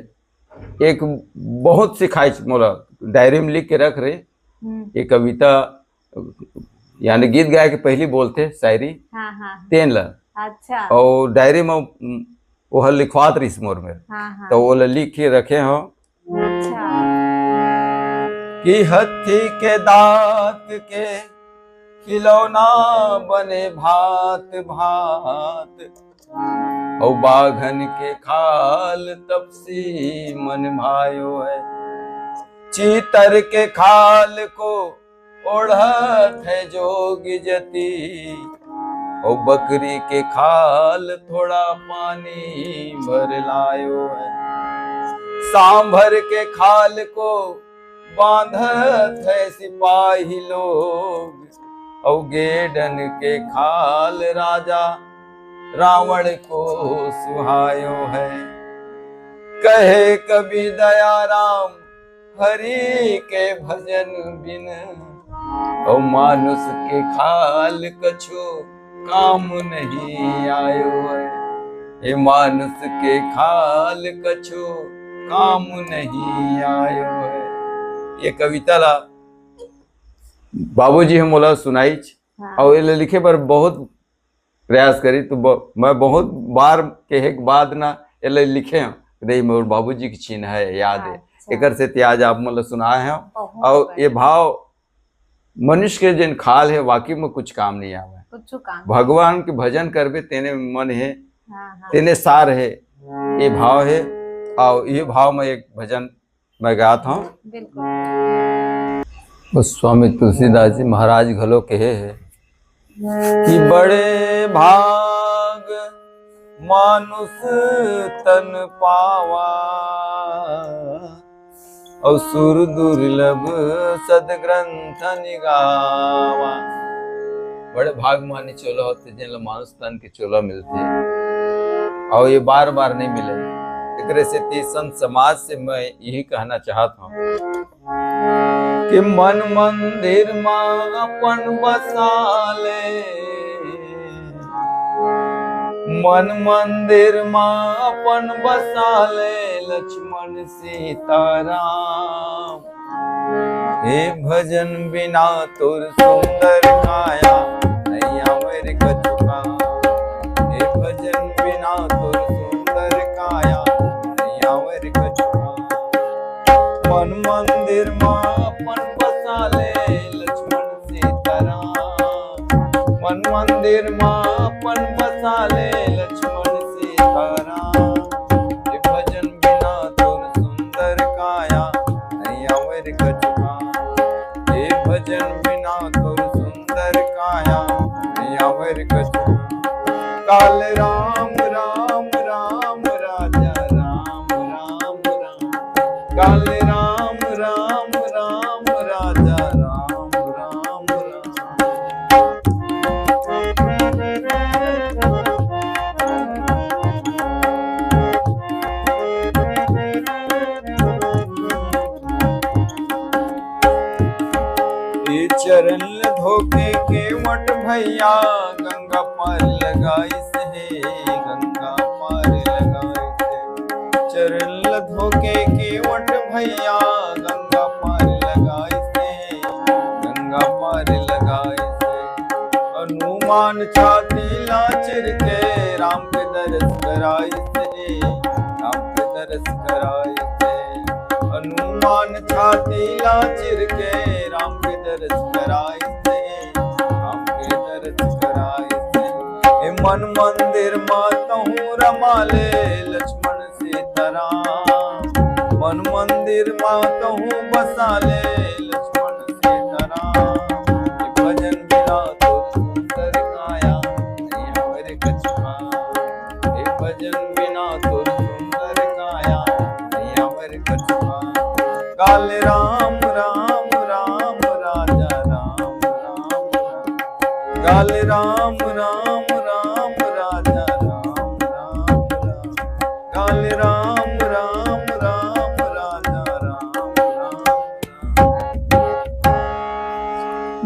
एक बहुत सिखाइच मोला, डायरी में लिख के रख रहे, हम्म। ये कविता यानी गीत गाए के पहली बोलथे शायरी, हाँ, हाँ, हाँ। तेन ला। अच्छा। अउ डायरी में, उम, ओहर लिखवात रहिस मोर मेर। हाँ, हाँ। तो ओला लिख के रखे हूँ। अच्छा। कि हत्थी के दांत के खिलौना बने भांत भांत, अउ बाघन के खाल तपसी मन भायो है। चीतर के खाल को ओढ़त है जोगी जती, अउ बकरी के खाल थोड़ा पानी भर लायो है। सांभर के खाल को बांधत है सिपाही लोग, अउ गेडन के खाल राजा रावण को सुहायो है। कहे कवि दयाराम हरि के भजन बिन, अउ मानुष के खाल कछु काम नहीं आयो है। हे मानुष के खाल कछु काम नहीं आयो है। ये कविता ला बाबूजी ह मोला सुनाइच, हाँ। अउ एला लिखे बर बहुत प्रयास करिस, तो ब-, मैं बहुत बार कहे के बाद ना एला लिखे हूँ, नहीं, मोर बाबूजी के चिन्ह है, याद है। अच्छा। एकर सेती आज आप मन ल सुनाए हूँ। बहुत अउ बढ़िया। ये भाव मनुष्य के जेन खाल है, वाकई में कुछ काम नहीं आवे। कुछ काम नहीं। भगवान के भजन करबे, तेने मन है, हाँ, हाँ। तेने सार है, ये भाव है। अउ ये भाव में एक भजन मैं गात हूँ। बिल्कुल। गोस्वामी तुलसीदास जी महाराज घलो कहे हे कि बड़े भाग मानुष तन पावा, अउ सुर दुर्लभ सदग्रंथ निगावा। बड़े भाग माने चोला होथे, जेन ल मानुष तन के चोला मिलथे, अउ ये बार बार नहीं मिले। एकरे सेती संत समाज से मैं यही कहना चाहत हूँ कि मन मंदिर मा अपन बसा ले, मन मंदिर मा अपन बसा ले, लक्ष्मण सीताराम। हे भजन बिना तोर सुंदर काया, नहीं आवर कछु काम। हे भजन बिना तोर सुंदर काया, नहीं आवर कछु काम। मन मंदिर मा अपन बसा ले, लक्ष्मण सीताराम। मन मंदिर मा अपन बसा ले, लक्ष्मण सीताराम। हे भजन बिना तोर सुंदर काया, नहीं आवर कछु काम। हे भजन बिना तोर सुंदर काया, नहीं आवर कछु काम। काल राम राम राम राजा राम राम राम। काल राम राम राम राजा राम राम राम। ये चरण ल धोके केवट भैया, गंगा पार लगाइस हे, गंगा पार लगाइस हे। चरण ल धोके केवट भैया, गंगा पार लगाइस हे, गंगा पार लगाइस हे। हनुमान छाती ला चिर के राम के दरस कराइस हे, राम के दरस कराइस हे। हनुमान छाती ला चिर के राम के दरस कराइस हे, राम के दरस कराइस हे। ए मन मंदिर मा तहूँ रमा ले, लक्ष्मण सीताराम। मन मंदिर मा तहूँ बसा ले, लक्ष्मण सीताराम। ए भजन बिना तोर सुंदर काया, नहीं आवर कछु काम। हे भजन बिना तोर सुंदर काया, नहीं आवर कछु काम। काल राम राम राम राजा राम राम राम। काल राम राम राम राजा राम राम राम। काल राम राम राम राजा राम राम राम।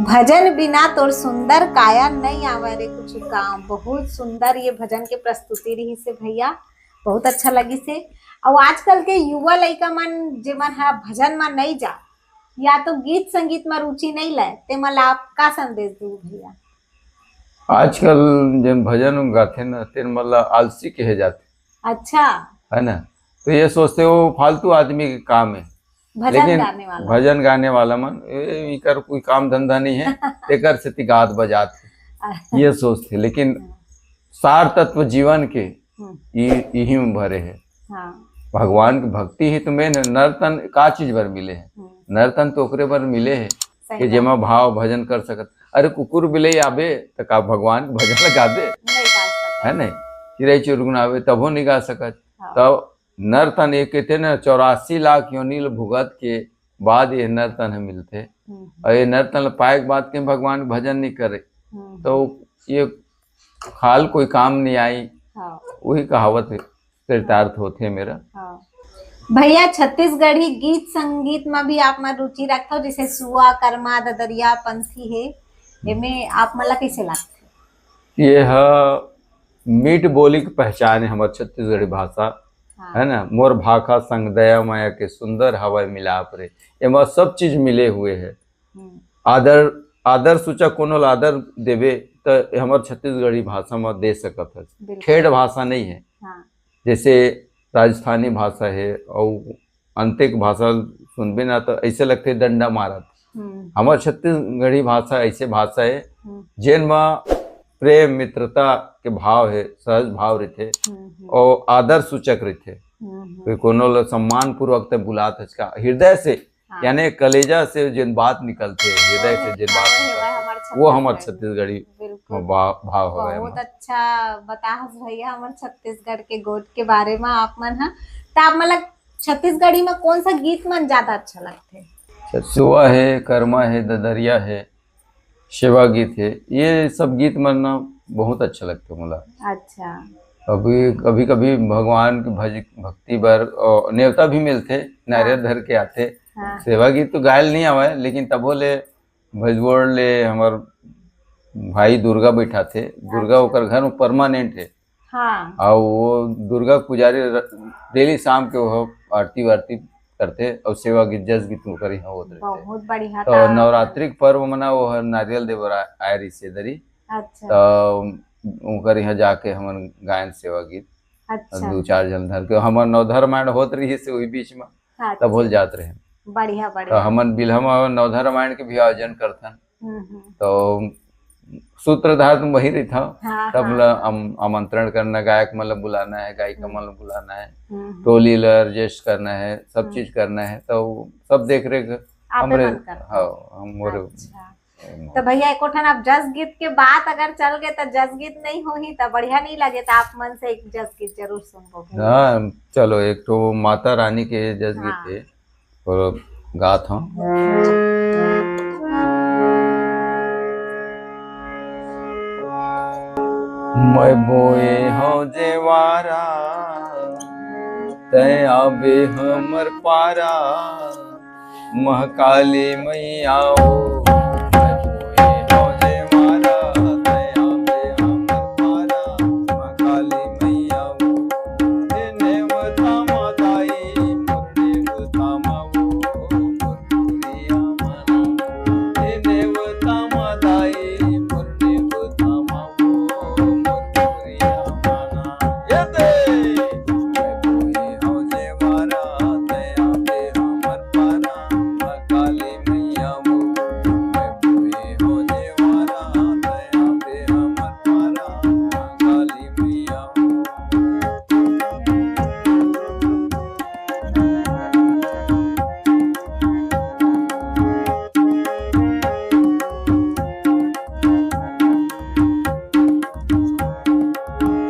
भजन बिना तोर सुंदर काया, नहीं आवे रे कुछ काम। बहुत सुंदर ये भजन के प्रस्तुति रहिस हे भैया, बहुत अच्छा लगिस हे। अउ आजकल के युवा लइका मन जेमन ह भजन म नहीं जा, या तो गीत संगीत म रुचि नहीं ले, ते मन ला आप का संदेश दू भैया? आजकल जेन भजन गाथे न, तेन मन ला आलसी कहे जाथे। अच्छा। है ना? तो ये सोचथे वो फालतू आदमी के काम हे। भजन लेकिन गाने वाला। भजन गाने वाला मन, ए, इकर कोई काम धंधा नहीं हे, तेकर सेती गात बजात हे। ये सोचथे, लेकिन हाँ। सार तत्व जीवन के हम्म। इ-, इही में भरे हे। हाँ। भगवान के भक्ति ही तो main हे। नर तन का चीज बर मिले हे? हम्म। नर तन तो ओकरे बर मिले हे सही कि बात। जेमा भाव भजन कर सकत। अरे कुकुर बिलई आबे त का भगवान के भजन ल गाबे? नहीं गा सकत। है नहीं? चिरई चुरगुन आबे तभो नहीं गा सकत। हाँ। तब नर तन एक कहिथे न, चौरासी लाख योनि ल भुगत के बाद ये नर तन ह मिलथे। हम्म। अउ ये नर तन ल पाए के बाद के भगवान के भजन नहीं करे, हम्म। तो ये खाल कोई काम नहीं आई। हाँ। वही कहावत हे, चरितार्थ होथे मेरा। हाँ। भैया, छत्तीसगढ़ी गीत संगीत में भी आप मन रुचि रखथव, जैसे सुआ, करमा, ददरिया, पंथी हे, एमे आप मन ला कैसे लगथे? ये ह मीठ बोली के पहचान हे हमर छत्तीसगढ़ी भाषा, हाँ। है ना? मोर भाखा संग दया माया के सुंदर हवय मिलाप रे। एमा सब चीज मिले हुए हे। हम्म। आदर, आदर सूचक कोनो ला आदर देबे त हमर छत्तीसगढ़ी भाषा म दे सकत हस। बिल्कुल। ठेठ भाषा नहीं हे। हाँ। जैसे राजस्थानी भाषा हे अउ अंते के भाषा सुनबे ना तो ऐसे लगथे डंडा मारत। हम्म। हमर छत्तीसगढ़ी भाषा ऐसे भाषा हे हम्म। जेन म प्रेम मित्रता के भाव हे, सहज भाव रहिथे हम्म, हम्म। अउ आदर सूचक रहिथे। हम्म, हम्म। कोई कोनो ल सम्मान पूर्वक ते बुलात हस का, हृदय से, हाँ। यानी कलेजा से जेन बात निकलथे, हृदय से जेन बात निकलथे, वो हमर छत्तीसगढ़ी भाव हवय। बहुत अच्छा बताहस भैया हमर छत्तीसगढ़ के गोठ के बारे में आप मन ह। त आप मन ला छत्तीसगढ़ी में कौन सा गीत मन ज्यादा अच्छा लगथे? सेवा हे, कर्मा हे, ददरिया हे, सेवा गीत हे, ये सब गीत मन ना बहुत अच्छा लगथे मोला। अच्छा। कभी, कभी-कभी भगवान के भज-, भक्ति बर, अ, नेवता भी मिलथे, नारियल हाँ। धर के आथे। हाँ। सेवा गीत तो गायल नहीं आवय, लेकिन तभो ले भजगोड़ ले हमर भाई दुर्गा बैठाथे। दुर्गा अच्छा। ओकर घर में permanent हे। हाँ। अउ वो दुर्गा पुजारी र-, daily शाम के वो आरती वारती करथे अउ सेवा गीत, जस गीत ओकर यहाँ होत रहिथे। बहुत बढ़िया। तो त नवरात्रि के पर्व मना वो हर नारियल दे बर आ-, आए रहिसे दरी। अच्छा। त ओकर यहाँ जाके हमन गायन सेवा गीत, अच्छा। दू चार झन धर के हमर नवधा रामायण होत रहिसे वही बीच में, हाँ, तब होल अच्छा। जात रहे। बढ़िया, तो बढ़िया। हमन बिल्हा में नवधा रामायण के भी आयोजन करथन। हम्म, हम्म। तो सूत्रधार तो वही रहिथव। हाँ, तब हाँ, ला हाँ। आम-, आमंत्रण करना, गायक मन ला बुलाना है, गायिका हम्म। मन ला बुलाना है, हम्म, हम्म। टोली ला adjust करना है, सब हम्म। चीज करना है, तो सब देख रेख आप हमरे, मन करथव। हाँ, हम मोरे अच्छा। तो भैया, एको ठन आप जस गीत के बात अगर चल गए, तो जस गीत नहीं होही, तो बढ़िया नहीं लगे, तो आप मन से एक जस गीत जरूर सुनबो भैया। हाँ, चलो, एक तो माता रानी के जस गीत हाँ। हे, और गात हूँ। मैं बोए हूँ जेवारा, तै आबे हमर पारा, महाकाली मैया ओ। मैं बोए हूँ जेवारा, तै आबे हमर पारा, महाकाली मैया ओ। हे नेवता मा दाई, मोर नेवता मा ओ, मोर टुरिया मना। हे नेवता मा दाई, मोर नेवता मा ओ, मोर टुरिया मना। ये दे, मैं बोए हूँ जेवारा, तै आबे हमर पारा, महाकाली मैया ओ। मैं बोए हूँ जेवारा, तै आबे हमर पारा, महाकाली मैया ओ।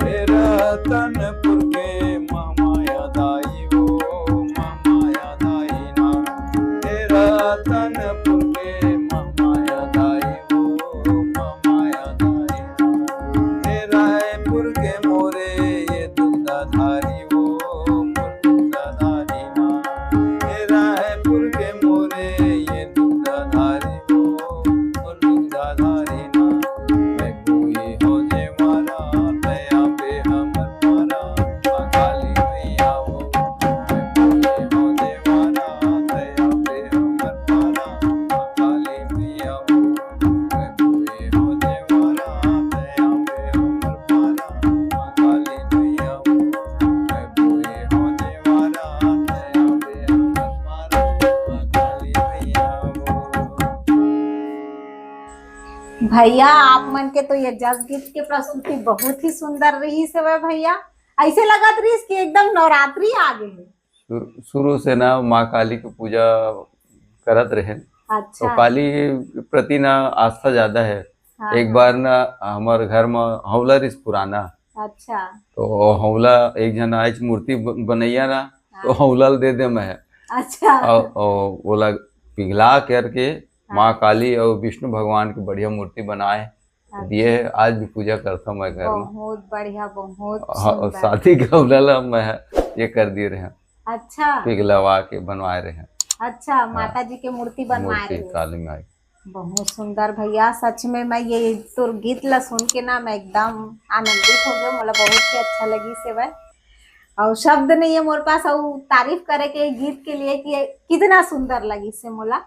हे रतनपुर के महामाया दाई ओ, महामाया दाई ना। हे रतनपुर के महामाया दाई ओ, महामाया दाई ना। हे रायपुर के मोरे ये दुग्धाधारी ओ, मोर दुग्धाधारी माँ। हे रायपुर के मोरे ये दुग्धाधारी ओ, मोर दुग्धाधारी माँ। मैं बोए हूँ जेवारा, तै आबे हमर पारा, महाकाली मैया ओ। मैं बोए हूँ जेवारा, तै आबे हमर पारा, महाकाली मैया ओ। मैं बोए हूँ जेवारा, तै आबे हमर पारा, महाकाली मैया ओ। मैं बोए हूँ जेवारा, तै आबे हमर पारा, महाकाली मैया ओ। भैया, आप मन के तो ये जस गीत के प्रस्तुति बहुत ही सुंदर रहिस हवय भैया। ऐसे लगत रहिस कि एकदम नवरात्रि आ गे हे। शुरू, शुरू से ना माँ काली के पूजा करत रहेन। अच्छा। तो काली के प्रति ना आस्था ज्यादा है। हाँ, एक हाँ। बार ना हमर घर में हौला रिस पुराना। अच्छा। तो हौला एक झन आइच मूर्ति ब-, बनैया ना, तो हाँ। हौला ल दे दे मैं। अच्छा। और, और ओला पिघला करके हाँ। माँ काली और विष्णु भगवान की बढ़िया मूर्ति बनाए। अच्छा। दिए है, आज भी पूजा करता हूँ मैं घर में। बहुत बढ़िया, बहुत हाँ, और सुंदर। शादी के हौला ला मैं ये कर दिए रहे हैं। अच्छा। पिघलवा के बनवाए रहे हैं। अच्छा, हाँ। माता जी के मूर्ति बनवाए मूर्ति रहे। काली माई। बहुत सुंदर भैया, सच में मैं ये तोर गीत ला सुन के ना मैं एकदम आनंदित हो गया, मोला बहुत ही अच्छा लगिस हे। और शब्द नहीं है मोर पास और तारीफ करे के गीत के लिए कि कितना सुंदर लगिस हे मोला।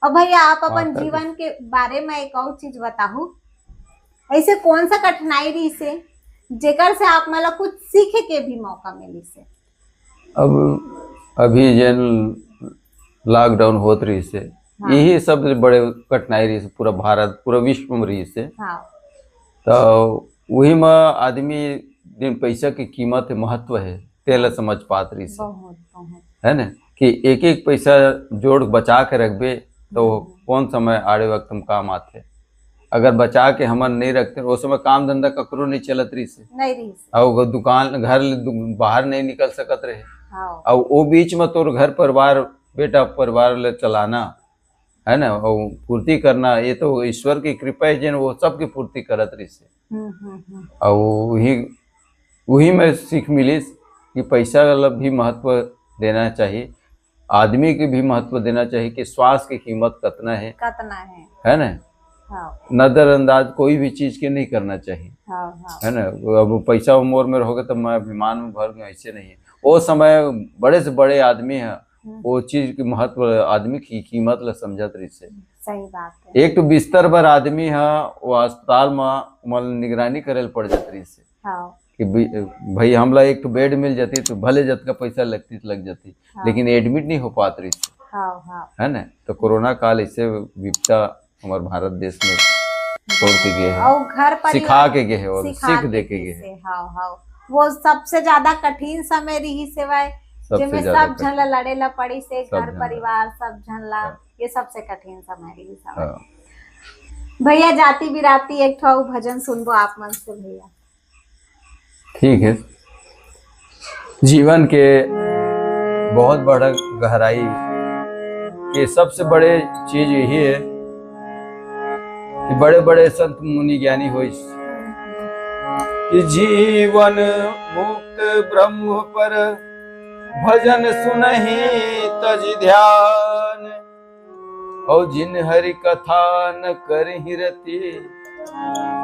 और भैया, आप अपन हाँ, कर दे। जीवन के बारे में एक और चीज बताहू, ऐसे कौन सा कठिनाई रहिस हे जेकर से आप मन ला कुछ सीखे के भी मौका मिलिस हे? अब अभी जेन lockdown होत रहिस हे, हाँ। यही सबसे बड़े कठिनाई रहिस हे, पूरा भारत, पूरा विश्व में रहिस हे। हाँ। तो वही में आदमी दिन पैसा की कीमत है, महत्व है, तेला समझ पात रहिस हे। बहुत, बहुत। है ना, कि एक एक पैसा जोड़ बचा के रखबे, तो हम्म। कौन समय आड़े वक्त में काम आथे। अगर बचा के हमन नहीं रखते, ओ समय काम धंधा ककरो नहीं चलत रहिस हे। नहीं रहिस। अउ वो दुकान, घर ले दु-, बाहर नहीं निकल सकत रहे। हाँ। अउ वो बीच में तोर घर परिवार, बेटा परिवार ले चलाना, है ना, अउ पूर्ति करना, ये तो ईश्वर की कृपा है, जेन वो सबकी पूर्ति करत रहिस हे। हम्म, हम्म, हम्म। अउ वही, वही में सीख मिलिस कि पैसा ला भी महत्व देना चाहिए, आदमी के भी महत्व देना चाहिए कि श्वास की कीमत कतना है, कतना है। है ना? हाँ। नजरअंदाज कोई भी चीज के नहीं करना चाहिए। हाँ, हाँ। है ना? अब पैसा मोर में रहोगे तो मैं अभिमान में भर गया, ऐसे नहीं है। वो समय बड़े से बड़े आदमी है, हम्म। वो चीज की महत्व, आदमी की कीमत ला समझत रहिस हे। सही बात है। एक तो बिस्तर भर आदमी है, वो अस्पताल में, मतलब, निगरानी करे ल पड़ जात रहिस हे। हाँ। कि भी, भाई, हमला एक ठो बेड मिल जाती तो भले जतका पैसा लगती तो लग जाती, हाँ। लेकिन एडमिट नहीं हो पात रहिस हे। हाँ, हाँ। है ना? तो कोरोना काल ऐसे विपदा हमारे भारत देश में छोड़ के गए हैं, अउ घर परिवार सिखा के गए हैं, और सिखा सीख के दे के गए गए हैं। से, हाँ, हाँ। वो सबसे ज्यादा कठिन समय रहिस हे भाई, सबसे जेमे ज्यादा सब झन ला कठिन। लड़े ला पड़िस हे, सब घर झन ला। परिवार सब झन ला, हाँ। ये सबसे कठिन समय रहिस हे। हाँ। भैया, जाति बिराती एक ठो अउ भजन सुनबो आप मन से भैया। ठीक है। जीवन के बहुत बड़ा गहराई के सबसे बड़े चीज यही है कि बड़े बड़े संत मुनि ज्ञानी होइस कि जीवन मुक्त ब्रह्म पर भजन सुनहि तजि ध्यान। अउ जिन हरि कथा न करहि रति,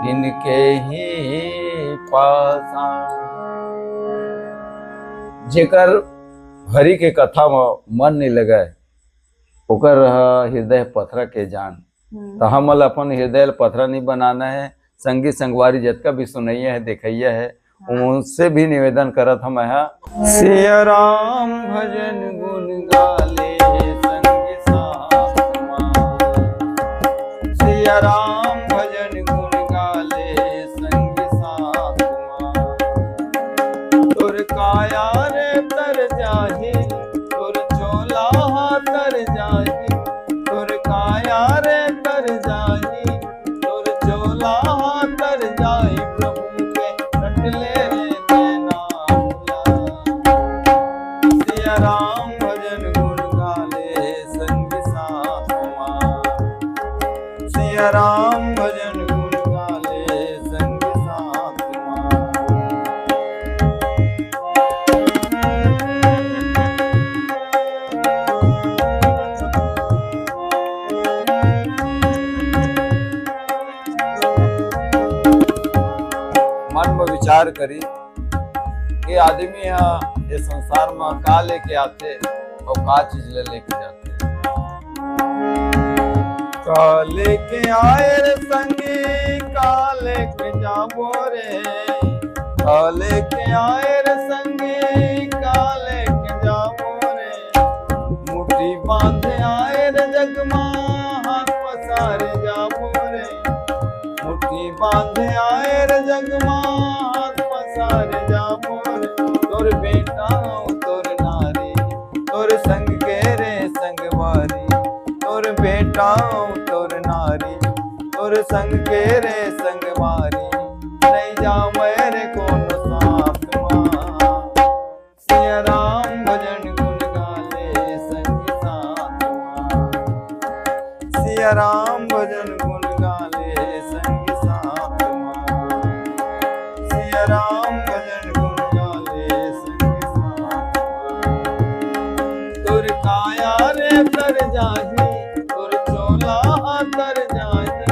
तिनके ही पासान। जेकर हरि के कथा म मन नहीं लगय, ओकर ह हृदय पथरा के जान। हम्म। त हमन ल अपन हृदय ल पथरा नहीं बनाना है। संगी संगवारी जतका भी सुनैया है, देखैया है, हाँ। उनसे भी निवेदन करत हँव मैं ह, सिया राम भजन गुन गाले संगी साथ मा। सिया राम भजन गुन गाले संगी साथ मा। तोर काया रे तर जाही, तोर चोला हा तर जाही, तोर काया रे तर जाही, तोर चोला हा तर जाही, प्रभु के रट ले रे तैं नाम ला। सिया राम भजन गुन गाले संग साथ मा। सिया राम भजन गुन गाले संग साथ मा। मन में विचार करी कि आदमी ह ये संसार में का लेके आथे अउ का चीज ले लेके जाथे। का लेके आए रे संगी, का लेके जाबो रे, का लेके आए रे संगी, का लेके जाबो रे। मुट्ठी बांधे आए रे जग मा, हाथ पसारे जाबो रे। मुट्ठी बांधे आए रे जग मा, हाथ पसारे जाबो रे। तोर बेटा अउ तोर नारी, तोर संग के रे संगवारी, तोर बेटा अउ तोर नारी, तोर संग के रे संगवारी, नहीं जावय रे कोनो साथ मा। सिया राम भजन गुन गाले संग साथ मा। सिया राम भजन गुन गाले संग साथ मा। सिया राम भजन गुन गाले संग साथ मा। तोर काया रे तर जाही, तोर चोला हा तर जाही,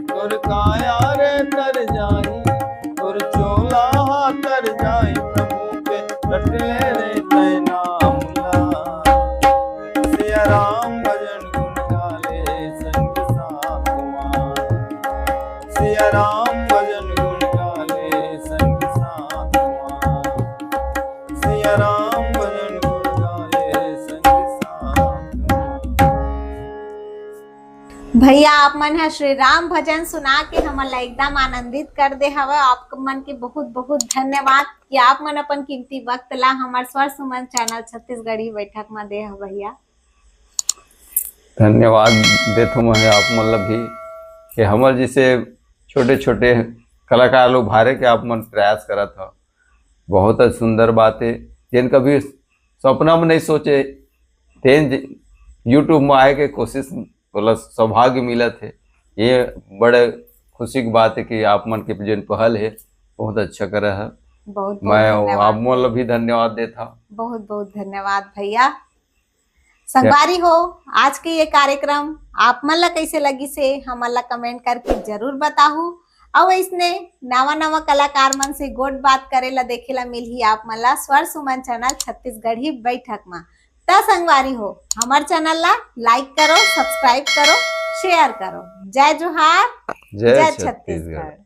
तोर काया रे तर जाही, तोर चोला हा तर जाही, प्रभु के रट ले रे तैं नाम ला। सिया राम भजन गुन गाले संग साथ मा। सिया राम भजन गुन गाले संग साथ मा। सिया राम भजन गुन गाले संग साथ मा। भैया, आप मन ह श्री राम भजन सुना के हमन ला एकदम आनंदित कर दे हवय। आप मन के बहुत बहुत धन्यवाद कि आप मन अपन कीमती वक्त ला हमर स्वर सुमन चैनल छत्तीसगढ़ी बैठक म दे हव भैया। धन्यवाद देथो मैं आप मन ला भी कि हमर जैसे छोटे छोटे कलाकार लोग भारे के आप मन प्रयास करत हो, बहुत सुंदर बात है। जेन कभी सपना में नहीं सोचे, तेन YouTube में आए के कोशिश, मतलब, सौभाग्य मिलत है। ये बड़े खुशी की बात है कि आप मन के जेन पहल है, बहुत अच्छा करे है। बहुत बहुत मैं धन्यवाद। आप मन ला भी धन्यवाद देता। बहुत बहुत धन्यवाद भैया। संगवारी हो, आज के ये कार्यक्रम आप मन ला कैसे लगिस हे, हमन ला कमेंट करके जरूर बताहू। अउ ऐसने नवा नवा कलाकार मन से गोठ बात करे ला, देखे ला मिलही आप मन ला स्वर सुमन चैनल छत्तीसगढ़ी बैठक मा। त संगवारी हो, हमर चैनल ला लाइक करो, सब्सक्राइब करो, शेयर करो। जय जोहार, जय जय छत्तीसगढ़। छत्तीसगढ़।